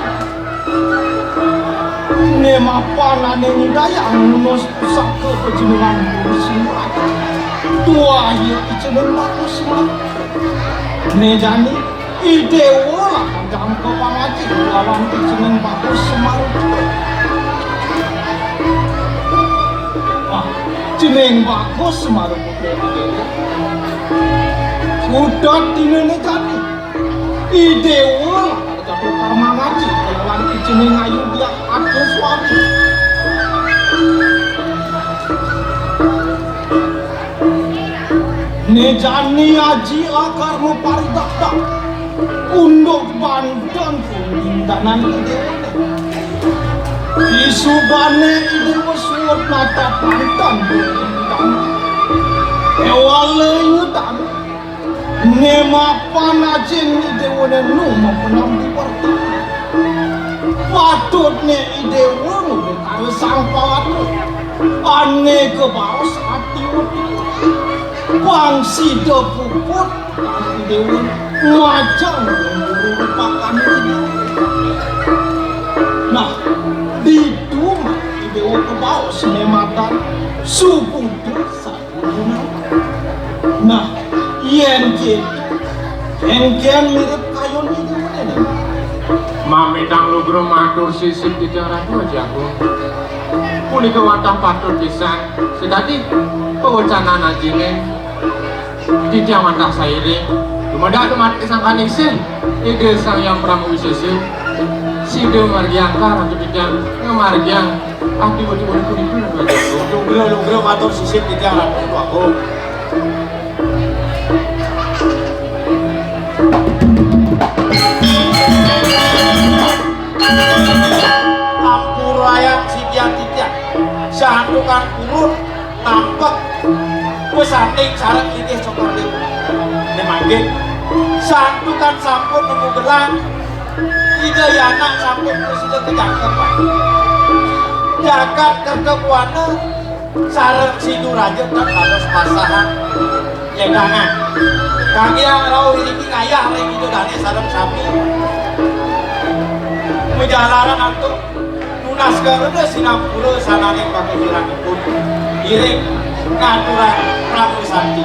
Né mapan ané nyidayang ngunus pusaka pajenengan Guru Sinurat. Tuah ya jeneng Bagus Sinurat. Né jani, I Déwa lakar damka pangaji lawan jeneng Bagus Sinurat. Wah, jeneng Bagus Sinurat. Udat dina né jani. I Déwa jatuh karma ngaji kelawan ijening ayu diah ada suami. Né jani aji lakar maparidakdak unduk banten pun danan I Déwa. Isubané I Déwa suwut natap banten pun danan. Éwala ingutang. Né mapan ajin I Déwané nu mapenam di pertiwi. Patutné I Déwa ngubekara sang pawatu. Ané kabaos ati wedi. Pang sida puput I Déwa majeng ngguru rupakan I Déwa. Nah, ditu mah I Déwa kabaos né madan subudu. Nah, yén kéto, éngkén mirip kayun I Déwané. Mamitang lugra matur sisip titiang Ratu Aji Agung. Punika wantah patut pisan. Sekadi pawecanan ajiné, titiang wantah sairing. Dumadak dumateng sangkaning sih, Ida Sang Hyang Prabu Wisesa. Sida margiang ka Ratu titiang ngamargiang. Ati wedi-wedi punika, Ratu Aji Agung. Lugra, lugra, matur sisip titiang Ratu Agung. Ampurayang sikian titiang. Santukan purun nampek. Wis anting sareng inggih Cokor Déwa. Né mangkin. Santukan sampun nemu gelang. Ida Yana sampun prasida kajangkep. Jagat Kerta Buana sareng Siduraja tan dados pasahan. Yédangan. Kangge rauh iriki ngayah ring Ida Dané sareng sami. Majalaran antuk nunas garwa sinampura sananing pakirangipun. Iring ngaturang Prabu Santi.